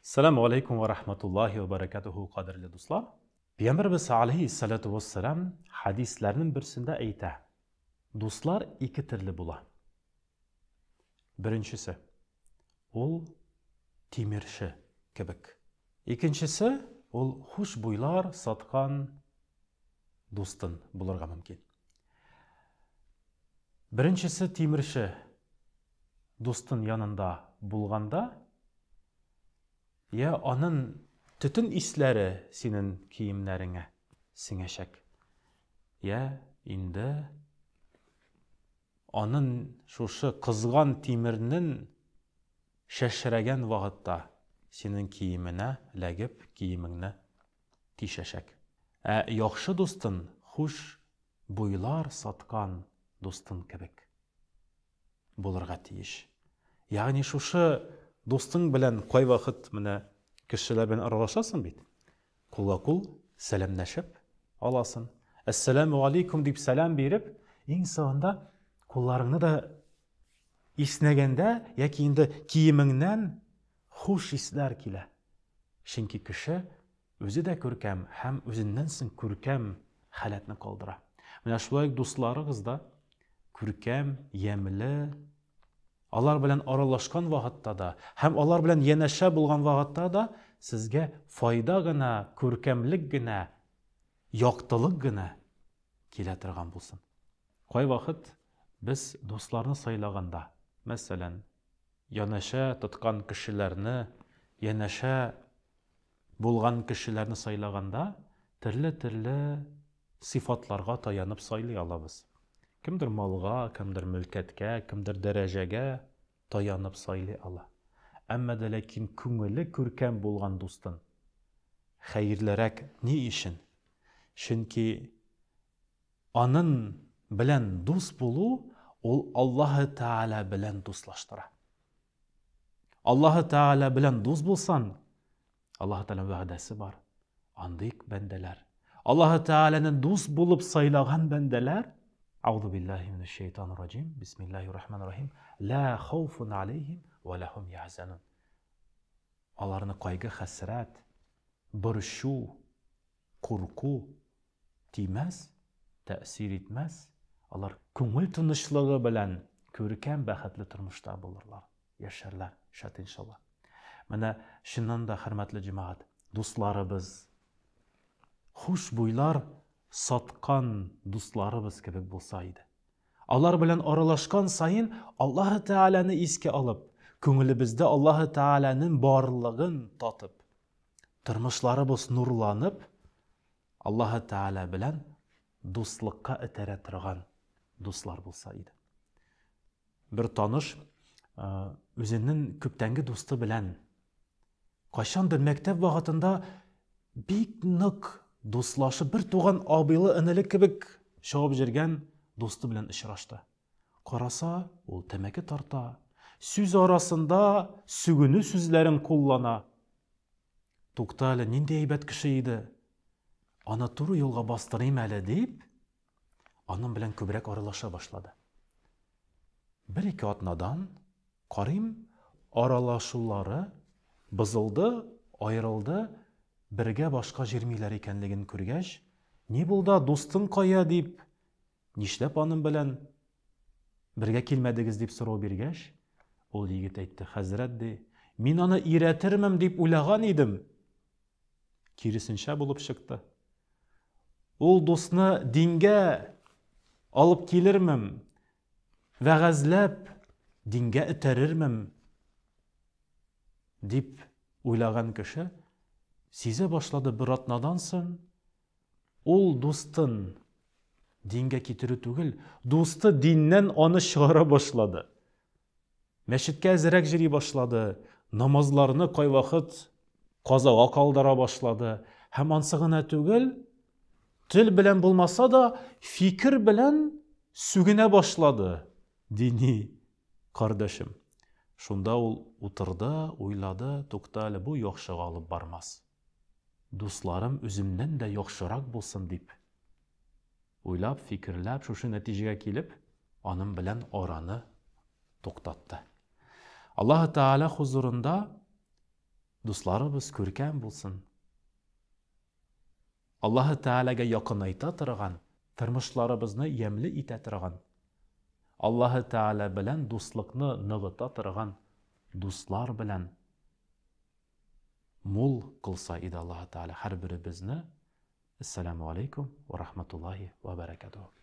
Сәламу алейкум ва рахматуллахи ва баракатуху, кадерле дуслар. Пәйгамбәрбез алейхиссалату вассалам хадисләрнең берсендә әйтә. Дуслар ике төрле була. Беренчесе ул тимерче кебек. Икенчесе ул хушбуйлар саткан дустын булырга мөмкин. Беренчесе тимерче дустын янында булганда, я анын төтен исләре синен киемнәреңә сеңәчәк, я инде анын шушы кызган тимернен шәшрәгән вакытта синен киеменә ләгеп киемеңне тишәчәк. Ә яхшы дустын хуш буйлар саткан дустын кебек булырга тиеш. Ягъни шушы дустың белән кайвакыт менә кешеләр белән аралашасың бит. Кулга-кул сәламләшеп аласың. Әссәламу алейкум дип сәлам биреп, иң соңында кулларыңны да иснәгәндә яки инде киемеңнән хуш исләр килә. Чөнки кеше үзе дә күркәм һәм үзеннән соң күркәм халәтне калдыра. Менә шулай ук дусларыгыз да күркәм, ямьле, алар белән аралашкан вакытта да һәм алар белән янәшә булган вакытта да сезгә файда гына, күркәмлек генә, яктылык гына килә торган булсын. Кайвакыт без дусларны сайлаганда, мәсәлән, янәшә тоткан кешеләрне, янәшә булган кешеләрне сайлаганда, төрле-төрле сыйфатларга таянып сайлый алабыз. Кемдер малга, кемдер мөлкәткә, кемдер дәрәҗәгә таянып сайлый ала. Әмма дә ләкин күңеле күркәм булган дустын хәерлерәк ни өчен? Чөнки анын белән дус булу ул Аллаһы Тәгалә белән дуслаштыра. Аллаһы Тәгалә белән дус булсан, Аллаһы Тәгаләнең вәгъдәсе бар. Андый бәндәләр. Аллаһы Тәгаләне дус булып сайлаган бәндәләр, Аузу биллаһи минәш шайтанир раҗим. Бисмиллаһир рахманир рахим. Ла хауфун алейхим ва ла хум яхзанун. Аларны кайгы, хәсрәт, борчу, курку тимәс, тәэсир итмәс, алар күңел тынычлыгы белән күркәм бәхетле тормышта булырлар, яшәрләр, шәт иншалла. Менә чыннан да, хөрмәтле җәмәгать, дусларыбыз, хушбуйлар саткан дусларыбыз кебек булса иде. Алар белән аралашкан саен Аллаһы Тәгаләне искә алып, күңелебездә Аллаһы Тәгаләнең барлыгын татып, тормышларыбыз нурланып, Аллаһы Тәгалә белән дуслыкка этәрә торган дуслар булса иде. Бер таныш үзенең күптәнге дусты белән кайчандыр мәктәп вакытында бик нык дуслашып, бер туган абыйлы энеле кебек чабып йөргән дусты белән очрашты. Караса, ул тәмәке тарта, сүз арасында сүгенү сүзләрен куллана. Тукта әле, нинди әйбәт кеше иде. Аны туры юлга бастырыйм әле дип, аның белән күбрәк аралаша башлады. Бер-ике атнадан карыйм, аралашулары бозылды, аерылды, бергә башка җирмиләр икәнлеген күргәч, ни булда, дустың кая дип, нишләп аның белән бергә килмәдегез дип сорау биргәч, ул егет әйтте, хәзрәт ди, мин аны өйрәтермен дип уйлаган идем. Киресенчә булып чыкты. Ул дусны дингә алып килермен, вәгазьләп дингә этәрермен дип уйлаган кеше сизә башлады бер атнадан соң ул дустын дингә китерү түгел, дусты диннән аны чыгара башлады. Мәчеткә әзерәк җыри башлады, намазларны кайвакыт казага калдыра башлады. Һәм ансы гына түгел, тел белән булмаса да, фикер белән сүгенә башлады дини кардәшем. Шунда ул утырды, уйлады, тукта әле, бу яхшыга алып бармас. Дусларым үземнән дә яхшырак булсын дип уйлап, фикерләп, шушы нәтиҗәгә килеп, аның белән араны туктатты. Аллаһы Тәгалә хузурында Дусларыбыз күркәм булсын. Аллаһы Тәгаләгә якынайта торган, тормышларыбызны ямьле итә торган, Аллаһы Тәгалә белән дуслыкны ныгыта торган дуслар белән мул кылса иде Аллаһы Тәгалә һәрберебезне. Әссәламү алейкум ва рахматуллаһи ва бәрәкәтүһ.